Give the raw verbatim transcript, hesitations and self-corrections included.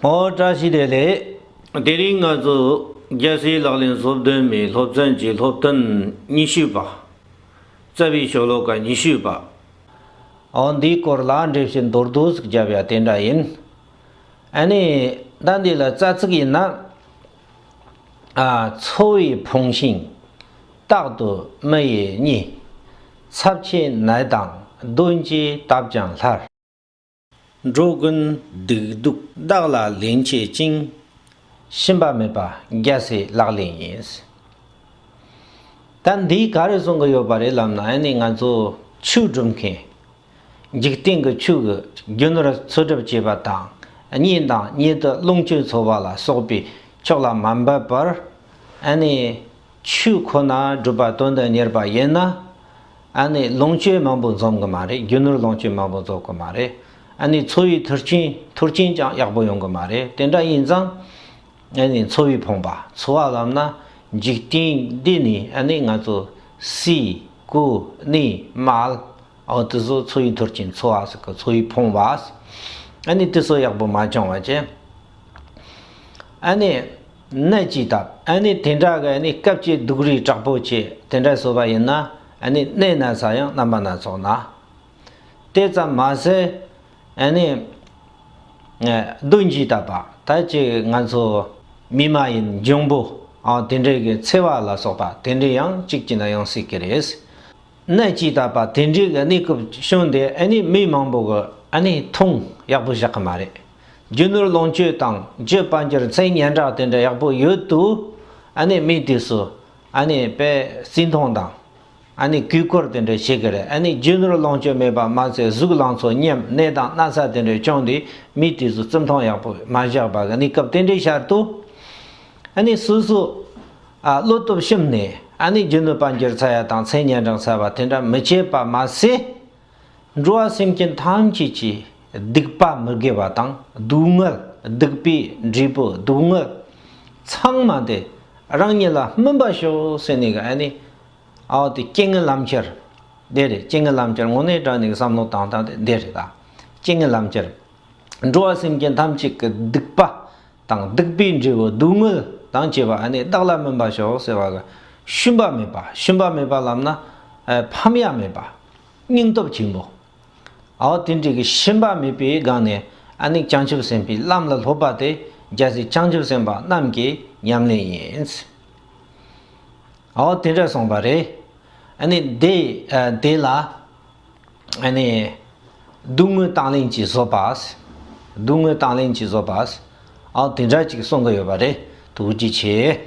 ཨོ་བཀྲ་ཤིས་བདེ་ལེགས། དེ་རིང་ང་ཚོ་རྒྱལ་སྲས་ལག་ལེན་སོ་བདུན་མའི་སློབ་ཚན་གྱི་སློབ་ཐུན་ཉི་ཤུ་པ། རྩ་བའི་ཤོ་ལོ་ཀ་ཉི་ཤུ་པ། ཨོ་འདིའི་སྐོར་ལ་འགྲེལ་བཤད་མདོར་བསྡུས་ཤིག་བརྒྱབ་ཡ་དེ་འདྲ་ཡིན། ཨ་ནི་ད་འདི་ལ་རྩ་ཚིག་ཡིན་ན། ཨ། འཚོ་བའི་ཕུང་ཤིང་། རྟག་ཏུ་མི་ཡི་གཉེན། ཚབས་ཆེ་ནད་དང་གདོན་གྱིས་བཏབ་ཀྱང་སླར། འགྲོ་ཀུན་སྡིག་སྡུག་བདག་ལ་ལེན་བྱེད་ཅིང་། ཞུམ་པ་མེད་པ་རྒྱལ་སྲས་ལག་ལེན་ཡིན། ད་འདིས་ག་རེ་གསུང་གི་ཡོད་པ་རེད་ལབ་ན། ཨ་ནི་ང་ཚོ་ཆོས་སྒྲུབ་མཁན། འཇིག་རྟེན་གྱི་ཆོས་ཀྱི་རྒྱུ་ནོར་འཚོལ་སྒྲུབ་བྱེད་པ་དང་། གཉེན་དང་གཉེན་དུ་ལོངས་སྤྱོད་འཚོལ་བ་ལ་སོགས་པའི་ཕྱོགས་ལ་མ་འབད་པར། ཨ་ནི་ཆོས་ཁོ་ན་སྒྲུབ་པ་དོན་དུ་གཉེར་བ་ཡིན་ན། ཨ་ནི་ལོངས་སྤྱོད་མང་པོ་འཛོམས་གི་མ་རེད། རྒྱུ་ནོར་ལོངས་སྤྱོད་མང་པོ་འཛོམས་གི་མ་རེད། ཨ་ནི་འཚོ་བའི་མཐུན་རྐྱེན་མཐུན་རྐྱེན་ཀྱང་ཡག་པོ་ཡོང་གི་མ་རེད། དེ་འདྲ་ཡིན་ཙང་། ཨ་ནི་འཚོ་བའི་ཕོངས་པ། འཚོ་བ་ལབ་ན་འཇིག་རྟེན་འདི་ནས་ཨ་ནི་ང་ཚོ་ཟས་གོས་གནས་མལ། འོ་དེ་ཚོ་འཚོ་བའི་མཐུན་རྐྱེན། འཚོ་བ་ཟེར་གི་འཚོ་བའི་ཕོངས་པ། ཨ་ནི་དེ་ཚོ་ཡག་པོ་མ་བྱུང་བ་བྱས། ཨ་ནི་ནད་ཀྱིས་བཏབ། ཨ་ནི་དེ་འདྲ་གི་ཨ་ནི་སྐབས་ཀྱི་སྡུག་རུས་དྲག་པོ་བྱས་དེ་འདྲ་བཟོ་བ་ཡིན་ན། ཨ་ནི་ནད་ན་ཚ་ཡང་རྣམ་པ་སྣ་ཚོགས་ན། དེ་ཙམ་མ་ཟད། ཨ་ནི་གདོན་གྱིས་བཏབ་པ། ད་ཅིག་ང་ཚོ་མི་མ་ཡིན་འབྱུང་པོ། ཨ། དེ་འདྲའི་གི་འཚེ་བ་ལ་སོགས་པ་དེ་འདྲའི་ཡང་གཅིག་གཅིག་ན་ཡང་སྲིད་ཀྱི་རེད། ནད་ཀྱིས་བཏབ་པ་དེ་འདྲའི་གི་གནས་སྐབས་བྱུང་སྟེ། ཨ་ནི་མི་མང་པོ་གི་ཨ་ནི་མཐོང་ཡག་པོ་བཞག་གི་མ་རེད། རྒྱུ་ནོར་ལོངས་སྤྱོད་དང་རྒྱུ་དཔལ་འབྱོར་མཚན་སྙན་གྲགས་དེ་འདྲ་ཡག་པོ་ཡོད་དུས། ཨ་ནི་མི་དེ་ཚོ་ཨ་ནི་དཔེ་བརྩི་མཐོང་དང་། ཨ་ནི་གུས་བཀུར་དེ་འདྲ་བྱེད་ཀྱི་རེད། ཨ་ནི་རྒྱུ་ནོར་ལོངས་སྤྱོད་མེད་པ་མ་ཚད་གཟུགས་ལང་ཚོ་ཉམས། ནད་དང་ན་ཚ་དེ་འདྲ་བྱུང་སྟེ་མི་དེ་ཚོ་བརྩི་མཐོང་ཡག་པོ་མ་བཞག་པ་གི་གནས་སྐབས་དེ་འདྲའི་ཤར་དུས། ཨ་ནི་སོ་སོ། ཨ། བློ་སྟོབས་ཞུམ་ནས། ཨ་ནི་རྒྱུ་ནོར་དཔལ་འབྱོར་འཚོལ་ཡ་དང་མཚན་སྙན་གྲགས་འཚོལ་བ་དེ་འདྲ་མི་བྱེད་པ་མ་ཟད། འགྲོ་བ་སེམས་ཅན་ཐམས་ཅད་ཀྱི་སྡིག་པ་མི་དགེ་བ་དང་སྡུག་བསྔལ། སྡིག་པའི་འབྲས་བུ་སྡུག་བསྔལ་ཚང་མ་དེ་རང་ཉིད་ལ་སྨིན་པར་ཤོག་ཟེར་ནས་གི་ཨ་ནི། ཨའོ་དེ་རྐྱེན་ངན་ལམ་ཁྱེར་དེ་རེད། རྐྱེན་ངན་ལམ་ཁྱེར་དངོས་གནས་དྲང་གནས་ཀྱི་བསམ་བློ་བཏང་སྟངས་དེ་འདི་རེད། ད་རྐྱེན་ངན་ལམ་ཁྱེར། འགྲོ་བ་སེམས་ཅན་ཐམས་ཅད་ཀྱི་སྡིག་པ་དང་སྡིག་པའི་འབྲས་བུ་སྡུག་བསྔལ་དང་བཅས་པ་ཨ་ནི་བདག་ལ་སྨིན་པར་ཤོག་ཟེར་བ་གི། ཞུམ་པ་མེད་པ། ཞུམ་པ་མེད་པ་ལབ་ན། ཨ། ཕམ་ཡ་མེད་པ། སྙིང་སྟོབས་ཆེན་པོ། ཨའོ་དེ་འདྲའི་གི་ཞུམ་པ་མེད་པའི་སྒང་ནས་ཨ་ནི་བྱང་ཆུབ་སེམས་དཔའི་ལམ་ལ་སློབ་པ་དེ་རྒྱལ་སྲས་བྱང་ཆུབ་སེམས་དཔའ་རྣམས་ཀྱི་ཉམས་ལེན་ཡིན། ཨའོ་དེ་འདྲ་གསུངས་པ་རེད། ཨ་ནི་དེ། ཨ། དེ་ལ་ཨ་ནི་སྡུག་བསྔལ་དང་ལེན་གྱིས་བཟོད་པ། སྡུག་བསྔལ་དང་ལེན་གྱིས་བཟོད་པ། ཨའོ་དེ་འདྲ་ཅིག་གསུང་གི་ཡོད་པ་རེད། ཐུགས་རྗེ་ཆེ།